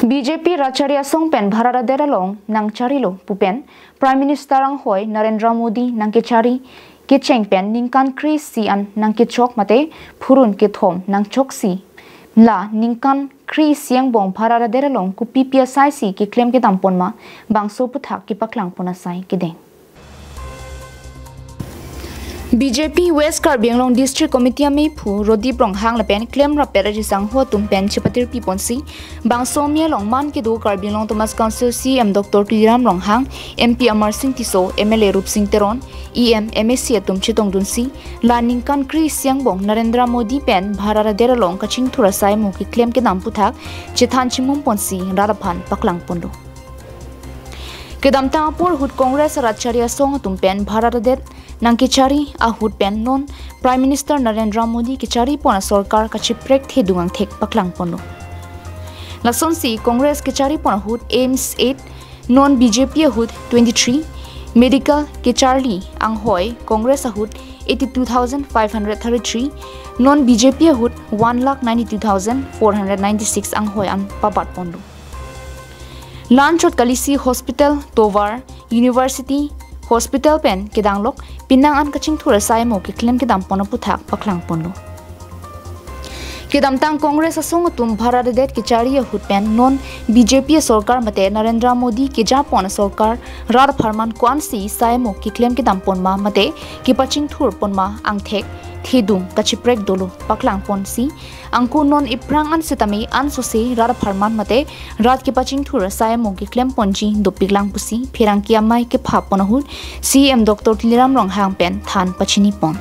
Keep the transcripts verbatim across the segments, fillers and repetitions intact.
B J P Rat Chari Asong pen Bharat adet along nangcharilo pu pen Prime Minister anghoi Narendra Modi nangkechari kecheng pen ningkan kre-isi an nangkechok mate phurun kethom nangchoksi, la ningkan kre-isi angbong Bharat adet along kopipi asaisi keklem kedam pon ma bangso aphuthak kepaklang pon asai kedeng. B J P West Karbi Anglong District Committee amephu Rodip Ronghang lapen klemrappet arisangho atum pen chepatirpi ponsi, bangso amei along man kedo Karbi Anglong Autonomous Council C E M Doctor Tuliram Ronghang, M P Amarsing Tisso, M L A Rupsing Teron, E M, M A C atum chetongdunsi, la ningkan kre-isi angbong Narendra Modi pen Bharat adet along kachingthur asai mo keklem kedam aphuthak chethan chimum ponsi rat aphan paklang ponlo. Kedamtang apor ahut Congress Rat Chari Asong atum pen Bharat adet nangkechari ahut pen non Prime Minister Narendra Modi kechari pon asorkar kachiprek thedung angthek paklang ponlo. Lasonsi Congress kechari pon ahut AIIMS eight, non B J P ahut twenty-three, medical kecharli anghoi Congress ahut eighty-two thousand five hundred thirty-three, non B J P ahut one lakh ninety-two thousand four hundred ninety-six anghoi an pabat ponlo. La-anchot kalisi hospital, tovar, university, hospital pen kedanglok penang an kachingthur asai mo keklem kedam pon aphuthak paklang ponlo. Kedamtang Congress asong atum Bharat adet kechari ahut pen non B J P asorkar mate Narendra Modi keja pon asorkar rat apharman ko-ansi sai mo keklem kedam pon ma mate kepachingthur pon ma angthek thedung kachiprek dolo paklang ponsi, angku non iphrang an sitame ansose rat apharman mate rat kepachingthur asai mo keklem ponji dopiklang pusi pherangke amei kepha pon ahut C E M Doctor Tuliram Ronghang pen than pachini pon.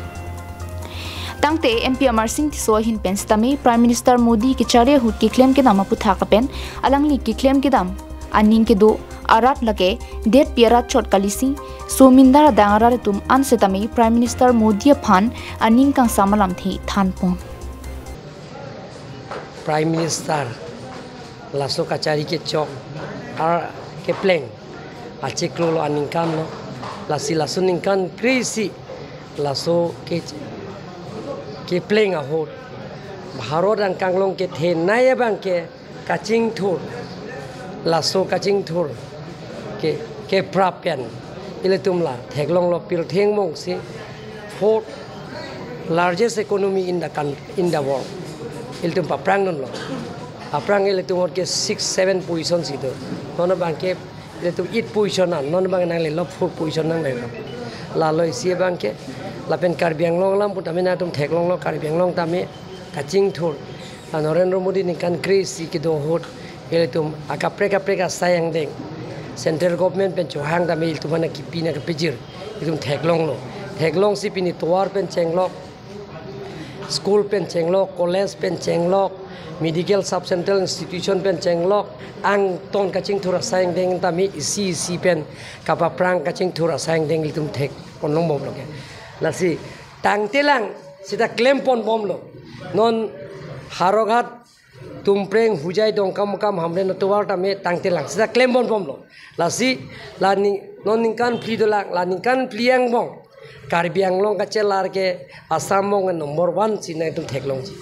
Tangte M P Amarsing Tisso ahin pen sitame Prime Minister Modi kechari ahut keklem kedam aphuthak lapen alangli keklem kedam aning kedo arat lake detpi arat chot kalisi, somindar adang arat atum an sitame Prime Minister Modi aphan aning kangsam alamthe than pon. Prime Minister laso kachari kechok ar kepleng achiklo lo aningkan lo, lasi laso ningkan kre-isi laso ke kepleng ahut Bharat angkang along kethenei abang ke kachingthur, laso kachingthur ke keprap pen ilitum la theklonglo, pirthe angbong si fourth largest economy in the coun-, in the world. Ilitum paphrang dunlo. Aphrang ilitum ke six, seven position si do. Non abang ke ilitum eight position an, non abang nanglelo four position nanglelo. Lalo isi abang ke lapen Karbi Anglong alam pu tame nangtum theklonglo, Karbi Anglong tame kachingthur. La Narendra Modi ningkan kre-isi kedo ahut ilitum akaprek kaprek asai angdeng central government pen chohang tame ilitum aphan kipi nangkepajir ilitum theklonglo. Theklongsi pini tovar pen chenglok, school pen chenglok, college pen chenglok, medical sub central institution pen chenglok, angton kachingthur asai angdeng tame isi isi pen kapaphrang kachingthur asai angdeng ilitum thek ponlong bomlo ke. Lasi tangtelang sita klem pon bomlo. Non Howraghat, Tumpreng, Hojai, Dongkamukam, Hamren atovar tame tangtelang sita klem pon bomlo. Lasi la ning, non ningkan phli dolang, la ningkan phli angbong Karbi Anglong kachelar ke Assam angbong number one si nangtum theklongji.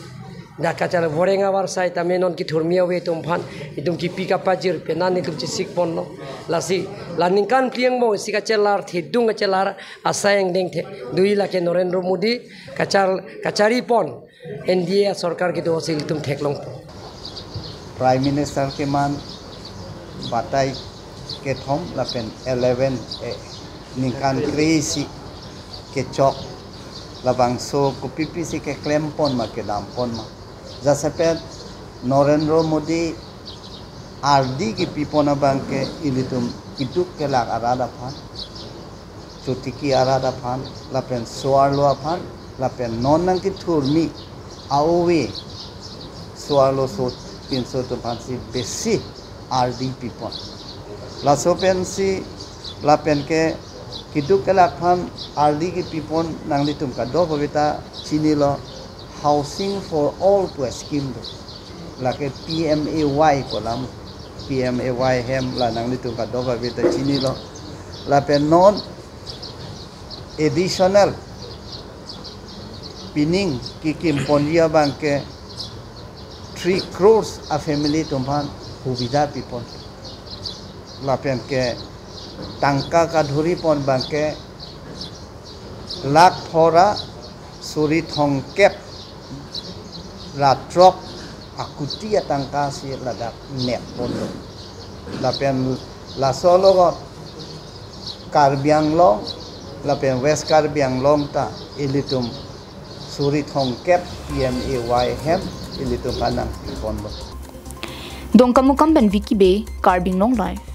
Dak kachar voreng avar sai tame non kethurmi ave atum aphan itum kipi kapajir penan itum chesik ponlo. Lasi la ningkan phli angbong isi kachelar, thedung kachelar asai angdeng the dui lake Narendra Modi kachar, kachari pon N D A asorkar kedo si ilitum theklong. Prime Minister keman batai kethom lapen eleven A ningkan kre-isi kechok, labangso kopipi si keklem pon ma kedam pon ma. Jasemet Narendra Modi ardi kepi pon abang ke ilitum keduk kelak arat aphan, chotiki arat aphan, lapen so-arlo aphan, lapen non nangkethurmi a-ove so-arlo so pinso atum aphan si besi ardi pi pon. Laso pensi lapen ke keduk kelak aphan ardi kepi pon, nanglitum kadokave ta chinilo, Housing for All pu scheme do. Lake P M A Y pu alam, P M A Y hem la nanglitum kadokave ta chinilo. Lapen non additional pining kekim ponji abang ke three crores a family atum aphan subida pipon. Lapen ke tangka kadhuri pon abang ke lakh pharo suri thomkep ra throk akuti atangka si ladak nep ponlo. Lapen laso alogot Karbi Anglong lapen West Karbi Anglong ta ilitum suri thomkep P M A Y hem ilitum aphan nangpi ponlo. Dongkamukam pen Vicky Bey, Karbi Anglong Live.